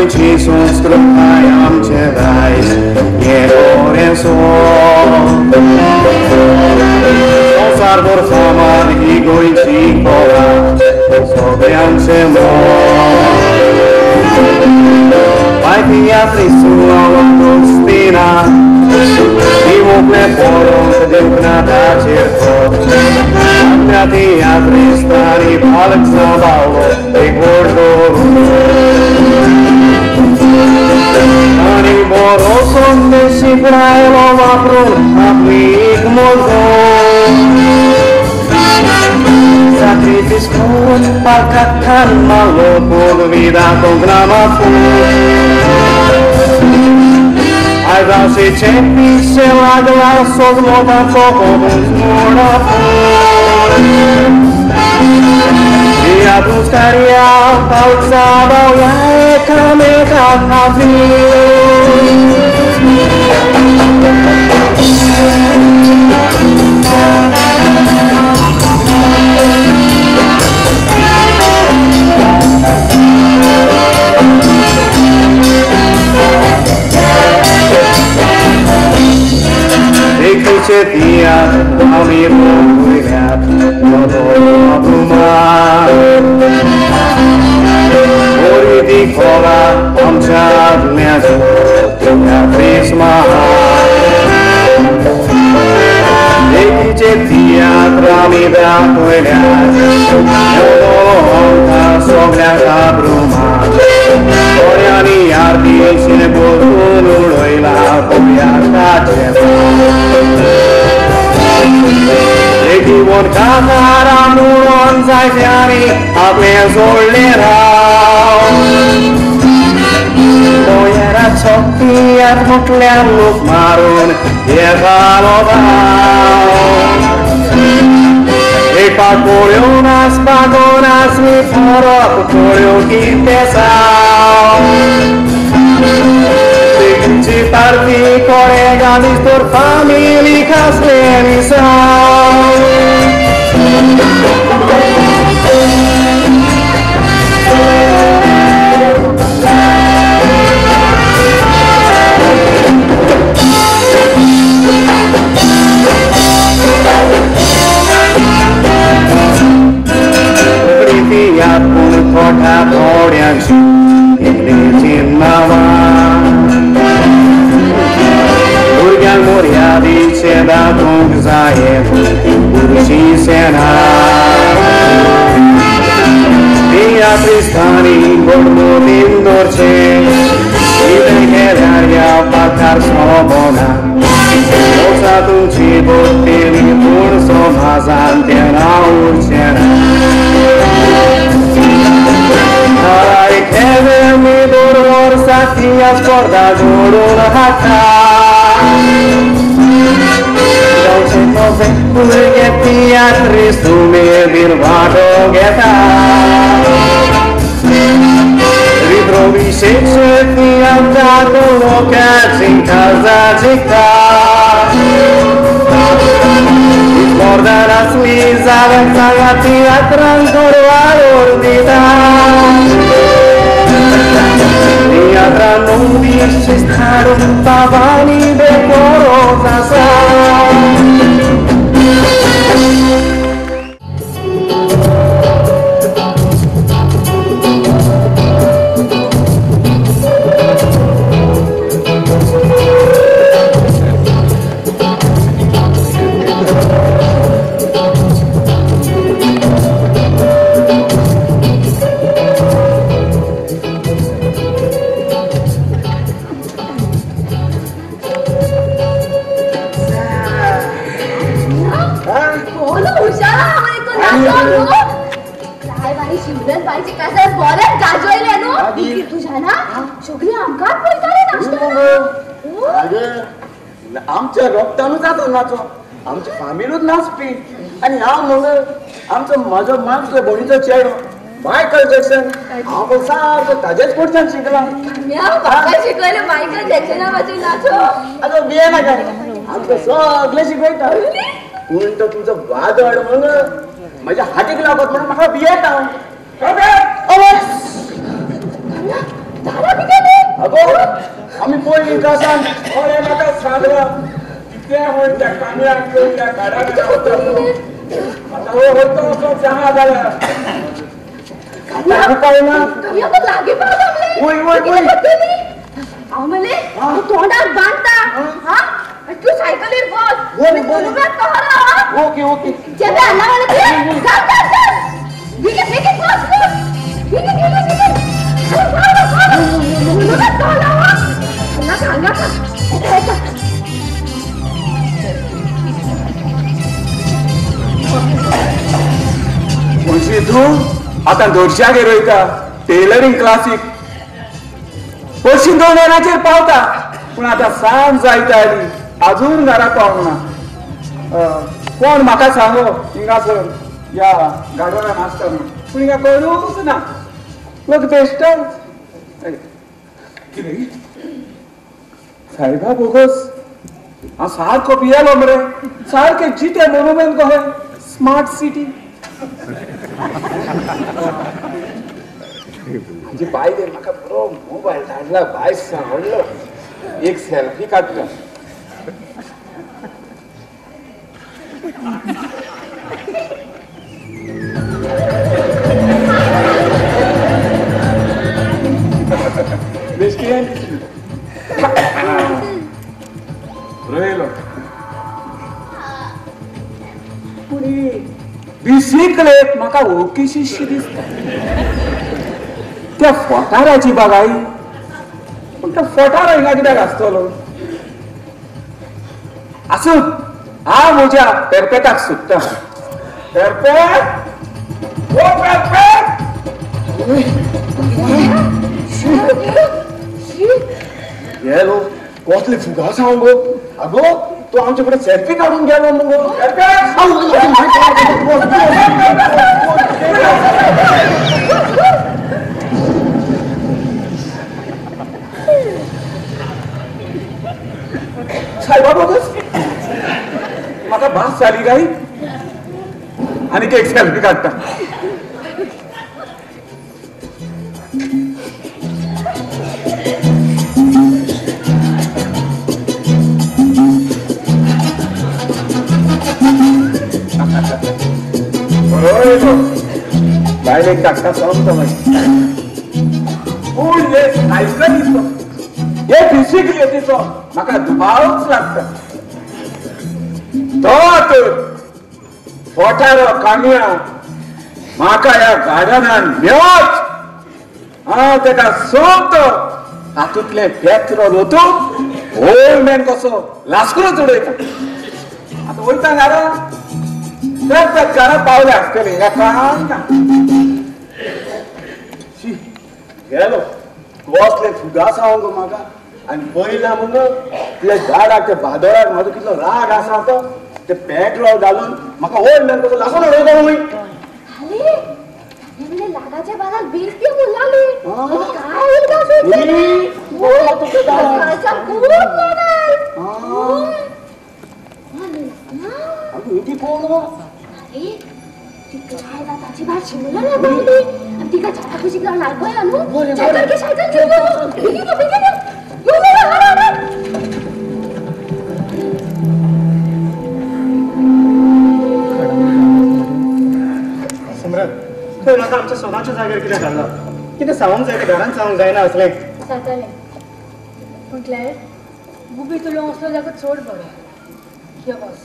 गोंयची संस्कृताय आमचें दायज हें बरें संवसारभर फामाद ही गोंयची कला सगळ्यांचें मन Agostina, Simple poro de una tacerco, Andati a Tristani Palxaballo e Gordo. Ani moroso de Sifraelo vapron aplik mozo. Sacrifice palcatan malo por vida con gramafón. Ai se čepi se lagla sozlova Ja buscaria palcaba eka म्हजो मागसो भयणीचो चेडो Michael Jackson हांव सारको ताजेच कडच्यान शिकला. शिकयलें Michael जॅक्सना भाशेन नाचो. आतां भिये नाका, आमकां सगळें शिकयता. पूण तो तुमचो वादळ म्हणून म्हज्या हातीक लागत म्हणून म्हाका भियेता. दादा कितें आमी पयलीं कासान अरे म्हाका सांगला कितें म्हण त्या काम्याक घेवन त्या गाड्याक आतां वयता वचोन सांगा जाल्यार उपाय ना. लागीं पावला. वय वय वय हांव म्हणलें तूं तोंडाक बांदता तूं सायकलीर बस. ओके ओके जेबे हांगा म्हणलें चल चल चल बेगीन बेगीन बस बस बेगीन बेगीन बेगीन. म्हणजे तूं आतां दोरशागेर वयता टेलरींग क्लासीक पयशीं 2 वरांचेर पावता पूण आतां सांज जायत आयली अजून घरा पावूंक ना. कोण म्हाका सांगो हिंगासर ह्या गार्डनान आसता म्हणून पूण हिंगा कोणूच ना. लोक बेश्टच कितें सायबा बोगस हांव सारको पियेलो मरे सारकें जितें मोनुमेंत कहें स्मार्ट सिटी. म्हजे बायलेन म्हाका बरो मोबायल धाडला बाय सांगलो एक सेल्फी काडटा. बेश्टी रोयलो पूण बिसिकलेट म्हाका ओकेशी दिसता. त्या फोटाराची बागाई पूण त्या फोटार हिंगा कित्याक आसतलो. आसूं हांव म्हज्या पेरपेटाक सुट्टा. पेरपेट ओ पेरपेट गेलो कसले फुगास हांव गो. आगो तो आमचे कडेन सेल्फी काडून गेलो मुगो. सायबा बोगस म्हाका भास जाली काय आनीक एक सेल्फी काडटा. बायलेक धाडटा सोमतो मागीर पूण हे सायकलीचो हे बिसिकलेटीचो म्हाका दुबावच लागता. तो तर फोटारो कामया म्हाका ह्या गार्डनान मेवच हांव तेका सोमतो हातूंतलें पेट्रोल ओतून ओल्ड मॅन कसो लास्कूनच उडयता. आतां वयता घरा तर घरा पावले आसतले ह्या कांय ना. गेलो कसले फुगास हांव गो म्हाका. आनी पयला म्हणून तुज्या झाडाक त्या बादळाक म्हाजो कितलो राग आसा तो ते पेट्रोल घालून म्हाका ओल्ड मॅन कसो लासून उडयता म्हणून. लागाच्या बालाक बेस्ती बोललाले काय कोण ताची भास शिमला ना पावली आनी तिका झाडा कुशीक लावन आयकया न्हू. सायकल घे सायकल घे बेगीन यो बेगीन यो यो यो हर हर. सिमरन थंय म्हाका आमच्या सोनाच्या जाग्यार कित्याक घालना? कितें सांगूंक जाय तें घरान सांगूंक जायना असलें जातालें पूण क्लॅर गुपीत उलोवंक असलो जागो चड बरो. यो बस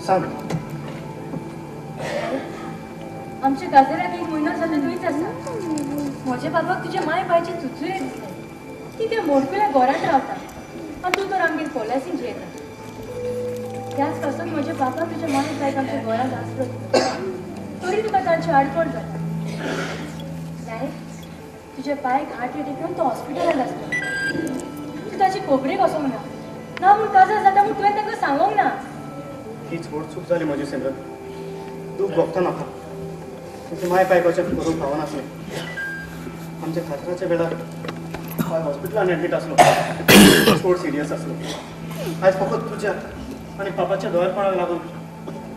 सांग. आमच्या काजराक एक म्हयनो जालो थंयच आसा. म्हज्या बाबाक तुज्या माय बायची चुचुये दिसले. ती त्या मोडकुल्या घरांत रावता आनी तूं तर आमगेर पोलासीन जियेता. त्याच पासून म्हज्या बाबाक तुज्या माय बायक आमच्या घरांत आसरो दिलो तरी तुका तांची आडखळ जाता. जाय तुज्या पायक हार्ट एटॅक येवन तो हॉस्पिटलांत आसलो. तूं ताची खबरेक वचोंक ना ना म्हूण काजार जाता म्हूण तुवें तांकां सांगोंक ना. हीच व्हड चूक जाली म्हजी सिमरन. दूख भोगता म्हाका. तुमचे माय पायक अशें करूंक फावनासलें. आमच्या खातराच्या वेळार हांव हॉस्पिटलान एडमीट आसलो. चड सिरियस आसलो. आयज फकत तुज्या आनी पापाच्या दयाळपणाक लागून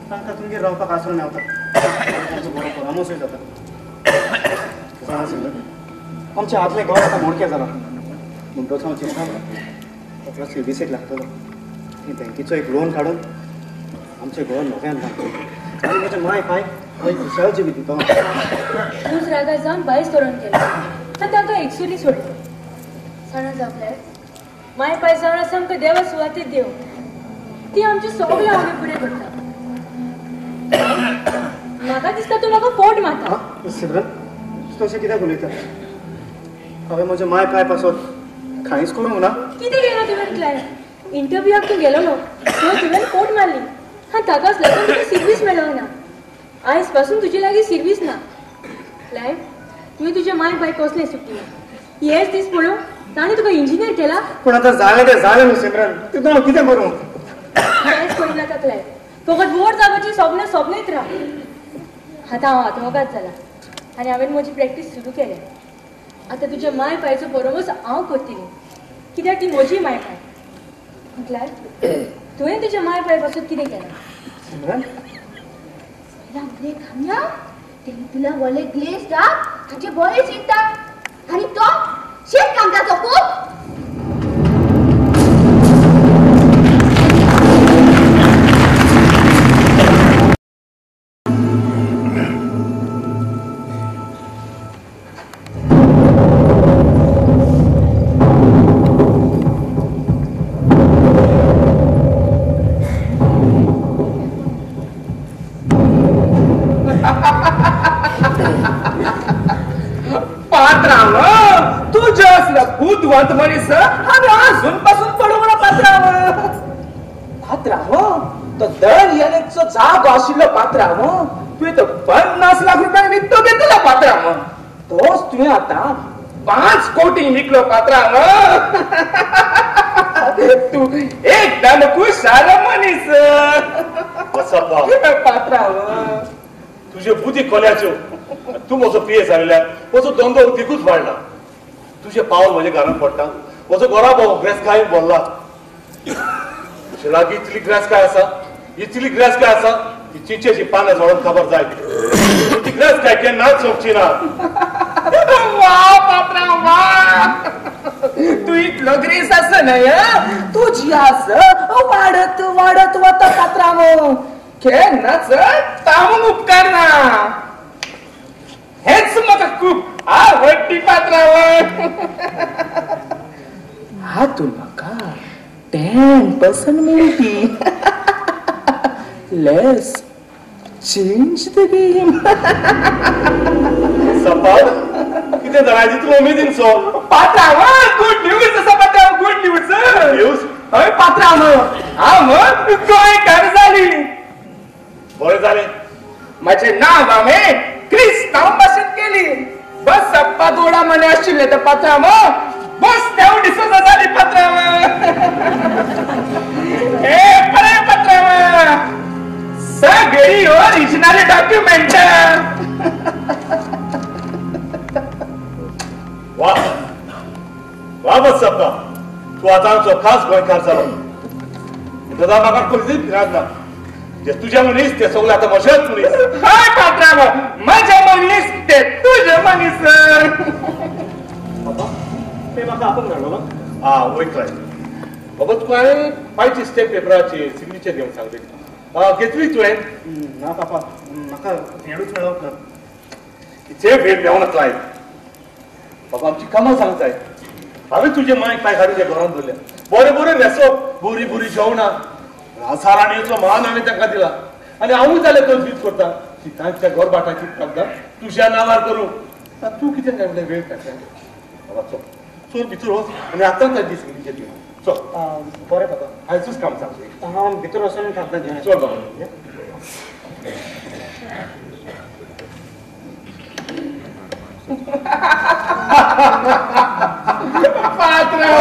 तांकां तुमगेर रावपाक आसरो मेवता. तांचो बरो परामर्शूय जाता. जाणा सिमरन आमचें आदलें घर आतां मोडकें जालां. म्हणटोच हांव चिंता रोखडो सर्विसेक लागतलो. बँकेचो एक लोन काडून आमचें घर नव्यान बांदतलो आनी म्हज्या माय पाय हांव एक खुशाल जिवीत दितलो. तूंच रागार जावन भायस करून गेलो आनी तांकां एकसुरी सोडलो. जाणा जावं माय पाय जावन आसा आमकां देवा सुवातेर देव. ती आमचे सगळे आवडी फुडें करता. म्हाका दिसता तूं म्हाका फोट मारता. सिमरन, तूं तशें कित्याक उलयता? हांवें म्हज्या माय पाय पासत कांयच करूंक ना. कितें केलां तुवें क्लायव्ह? इंटरव्यूआक तूं गेलोलो थंय तुवें कोट मारली आनी ताकाच लागून तुका सिर्वीस मेळोंक ना. आयज पासून तुजे लागीं सिर्वीस ना. क्लायव्ह, तुवें तुज्या माय पाय कसलें सुटी हेच दीस पळोवन ताणें तुका इंजिनियर केला. पूण आतां जालें तें जालें न्हू सिमरन, तितून हांव कितें करूं? कांयच करूं नाका क्लायव्ह, फकत व्हड जावपाची सपनां सपनेत राव. आतां हांव आदवोगाद जाला आनी हांवें म्हजी प्रॅक्टीस सुरू केल्या. आतां तुज्या माय पायचो बरोबरच हांव करतली, कित्याक ती म्हजी माय पाय. क्लायव्ह, तुवें तुज्या माय पाय पासून कितें केलां? सिमरन, खामया तुला व्हडले ग्लेस दाग ताचे बरे चिंता आनी तो शेत कामताचो पूत. बुदवंत मनीस हांवें आजून पासून पळोवंक ना. पात्रांव, पात्रांव, तो दर्याचो जागो आशिल्लो पात्रांव, तुवें तो 50 लाख रुपयांक विकतो घेतलो पात्रांव. तोच तुवें आतां 5 कोटी विकलो पात्रांव. तूं एकदम खुशाल मनीस पात्रांव. तुजे बुद्धी कोल्याच्यो. तूं म्हजो पिये जाल्ल्यान म्हजो धंदो उद्देगूच वाडला. तुजें पावल म्हज्या घरांत पडटा. म्हजो घरा भाव ग्रेसकायेन भरला. तुजे लागीं इतली ग्रेसकाय आसा, इतली ग्रेसकाय आसा ती चिंचेची पानां झडोवन खबर जाय. ती ग्रेसकाय केन्नाच सोंपची ना. वा पात्रांव वा, तूं इतलो ग्रेस आसा न्हय, तुजी आस वाडत वाडत वता पात्रांव. केन्नाच तामूंक उपकारना. हेच म्हाका खूब आवडटी पात्रांव. हातून म्हाका 10% मेळटी. Let's change the game. सपाट कितें जाणा तितलो उमेदीन सो पात्रांव. गुड न्यूज आसा पात्रांव, गुड न्यूज. न्यूज? हय पात्रांव, हांव गोंयकार जाली. बरें जालें. म्हजें नांव हांवें क्रिस्तांव भाशेन केली. बस अप्पा दोडा मने आशिल्ले ते पात्रांव, बस देव डिसोजा जाली पात्रांव. हे पळय पात्रांव, सगळी ओरिजिनल डॉक्युमेंट. वा वा बसप्पा, तूं आतां आमचो खास गोंयकार जालो. दादा म्हाका कसलीच भिरांत ना. जे तुजे मनीस ते सगळे आतां म्हजेच मनीस. हय पात्रांव, म्हजे मनीस ते तुजे मनीस. बाबा, ते म्हाका आपोवन धाडलो. आं वय क्लायव्ह, बाबा तुका हांवें पायची स्टेप पेपराची सिग्नेचर घेवन सांगली. घेतली तुवें? ना पापा, म्हाका वेळूच मेळोंक ना. कितें वेळ मेळना क्लायव्ह? बाबा आमची कामां सांग जाय. हांवें तुजे मायक पाय काडून त्या घरांत दवरल्या. बरें बरें न्हेसप, बरी बरी जेवणां, राजा राणयेचो मान हांवें तांकां दिला. आनी हांवूय जाल्यार तो जीत करता की तांच्या घरभाटाची कागदां तुज्या नांवार करूं. तूं कितें काय म्हणल्यार वेळ काडटा? बाबा चल चल भितर वच आनी आतां ताजी सिग्नेचर घेवन चल. बरें बाबा, आयजूच काम सांगचें. हांव भितर वचून कागदां घेवन. चल बाबा. पात्रांव.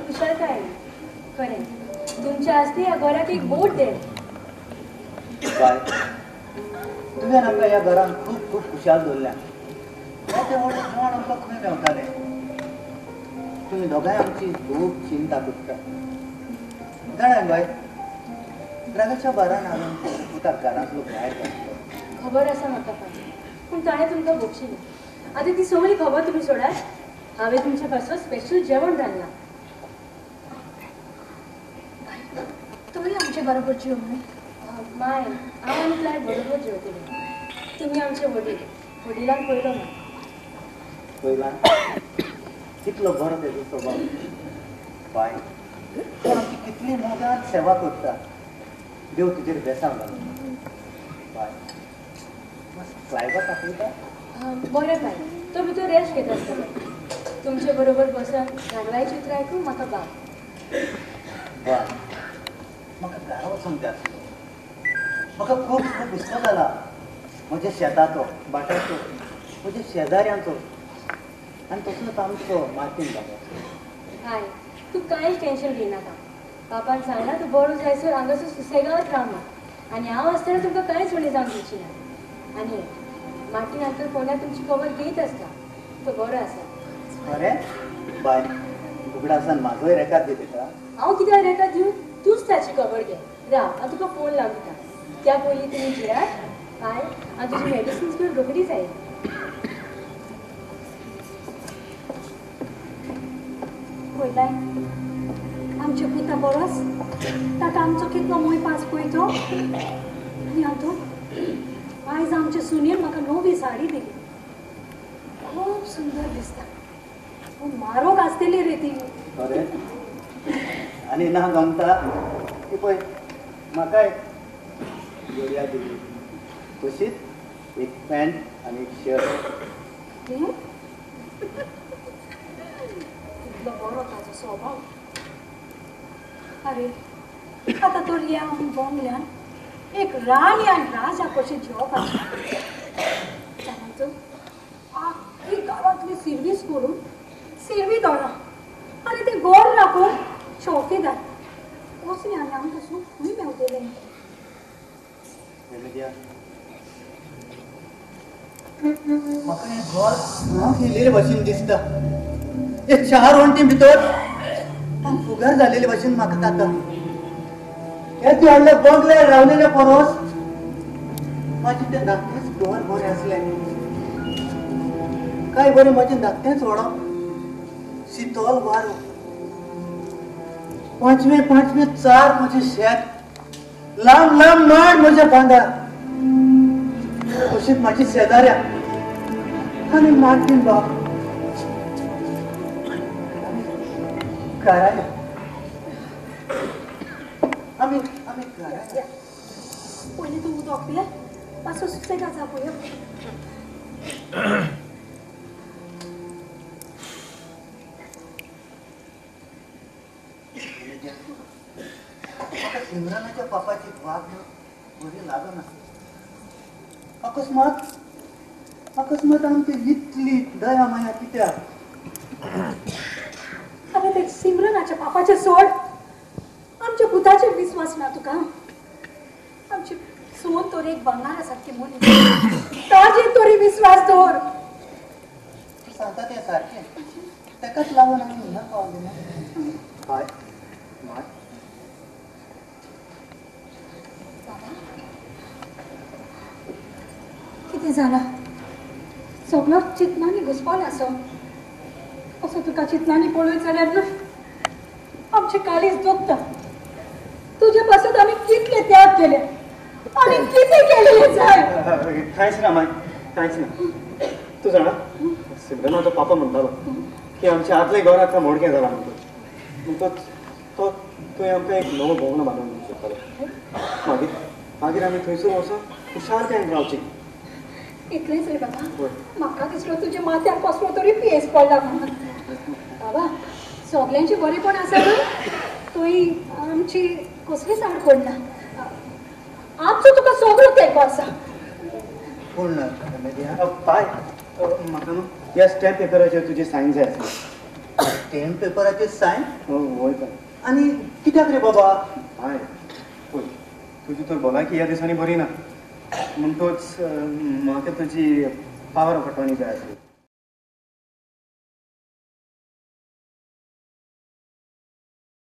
खुशालकाय आयली. खरें तुमच्या आस्ते ह्या घराक एक बोट दे. बाय, तुवें आमकां ह्या घरान खूब खूब खुशाल दवरल्या. तें व्हडलें जेवण आमकां खंय मेवतालें? तुमी दोगांय आमची खूब चिंता करता. जाणा बाय, रागाच्या बारान हांवें पुताक घरांतलो भायर घातलो. खबर आसा म्हाका पाय, पूण ताणें तुमकां भोगशिलें. आतां ती सगळी खबर तुमी सोडात. हांवें तुमच्या पासून स्पेशल जेवण रांदलां. तुमी आमचे बरोबर जेव न्हय? माय, हांव आनी क्लाय बरोबर जेवतली. तुमी आमचे वडील, वडिलांक पयलो माय. पयला कितलो बरो तेजो स्वभाव. बाय, तो आमची कितली मोगान सेवा करता. देव तुजेर बेसांव घालूं. बाय, क्लायवाक आपयता? बरें बाय, तो भितर रेस्ट घेता आसतलो. तुमचे बरोबर बसून गांगलाय चित्र आयकून म्हाका बाब. बाय, म्हाका घरा वचूंक जाय आसलो. म्हाका खूब खूब हुस्को जाला म्हज्या शेताचो, भाटाचो, म्हज्या शेजाऱ्यांचो आनी तसलोच आमचो मार्टीन बाबाचो. हय, तूं कांयच टेन्शन घेयनाका. बापान सांगलां तूं बरो जायसर हांगासर सुसेगांवात राव म्हूण. आनी हांव आसतना तुमकां कांयच उणें जावंक दिवची ना. आनी मार्टीन अंकल फोनार तुमची खबर घेयत आसता. तो बरो आसा. खरें बाय, उगडासान म्हाजोय रेकाद दी तेका. हांव कित्याक रेकाद दिवं? तूंच ताची खबर घे. राव, हांव तुका फोन लावन दिता. त्या पयलीं तुमी जिरात बाय, हांव तुजी मेडिसिन्स घेवन रोखडीच जाय. पयलाय आमच्या पुता बरोच ताका आमचो कितलो मोय पास पळय तो. आनी हातूंत आयज आमचे सुनेन म्हाका नवी साडी दिली. खूब सुंदर दिसता. पूण म्हारोग आसतली रे ती. खरें आनी ना गमता ती पळय म्हाकाय जोडया दिली. तशीच एक पॅन्ट आनी एक शर्ट. कितलो बरो ताजो स्वभाव. अरे आतां तर ह्या बंगल्यान एक राणी आनी राजा कशें जेवपाचें. जाणा, आख्खी गांवांतली सिर्वीस करून सिर्वी दवरा आनी तें गोर राखून चौकीदार. असलें आनी आमकां सूख खंय मेवतलें? म्हाका हें घर हांव येयलेले भशेन दिसता. हे चार वण्टी भितर हांव फुगार जालेले भशेन म्हाका जाता. हे व्हडल्या बंगल्यार रावलेले परस म्हाजें तें धाकटेंच घर बरें आसलें. काय बरें म्हजें धाकटेंच व्हडप, शितोल वारो, पांचवें पांचवें चार म्हजें शेत, लांब लांब माड म्हज्या बांदार, तशीच म्हाजी शेजाऱ्या आनी मार्टीन बाब घरा. आमी आमी घरा. पयलीं तूं उदक पिये, मातसो सुसेगाद जा पळय. म्हाका सिमरनाच्या पापाची वागणूक बरी लागना. अकस्मात अकस्मात आमची इतली दया माया कित्याक? अरे ते सिमरनाच्या पापाचें सोड, आमच्या पुताचेर विस्वास ना तुका. आमची सून तर एक बंगारा सारकी मनीस, ताजेर तरी विस्वास दवर. तूं सांगता तें सारकें. तेकाच लागून आमी हिंगा पावले ना. हय माय, बाबा कितें जालां? सगळो चिंतनांनी घुसपोन आसो. असो तुका चिंतनांनी पळयत जाल्यार न्हय आमचें काळीज दुखता. तुजे पासत आमी कितले त्याग केले आनी कितें केलें जाय. कांयच ना माय, कांयच ना. तूं जाणा, सिमरनाचो पापा म्हणटालो की आमचें आदलें घर आतां मोडकें जालां म्हणटूच. म्हणटच तो तुवें आमकां एक नवो बंगलो बांदून दिवंक सोदतालो. मागीर मागीर आमी थंयसर वचोन खुशालकायेन रावचीं. इतलेंच रे बाबा, म्हाका दिसलो तुज्या माथ्यार कसलो तरी पेस पडला म्हणून. बाबा सगल्यांचें बरेंपण आसा न्हय, थंय आमची कसलीच आड पडना. आमचो तुका सगळो तेंको आसा. पूण बाय, म्हाका न्हू ह्या स्टॅम्प पेपराचेर तुजी सायन जाय आसली. स्टॅम्प पेपराचेर सायन? वय पाय. आनी कित्याक रे बाबा? पाय पळय, तुजी तर भलायकी ह्या दिसांनी बरी ना, म्हणटोच म्हाका तुजी पावर ऑफ अटॉर्नी जाय आसली.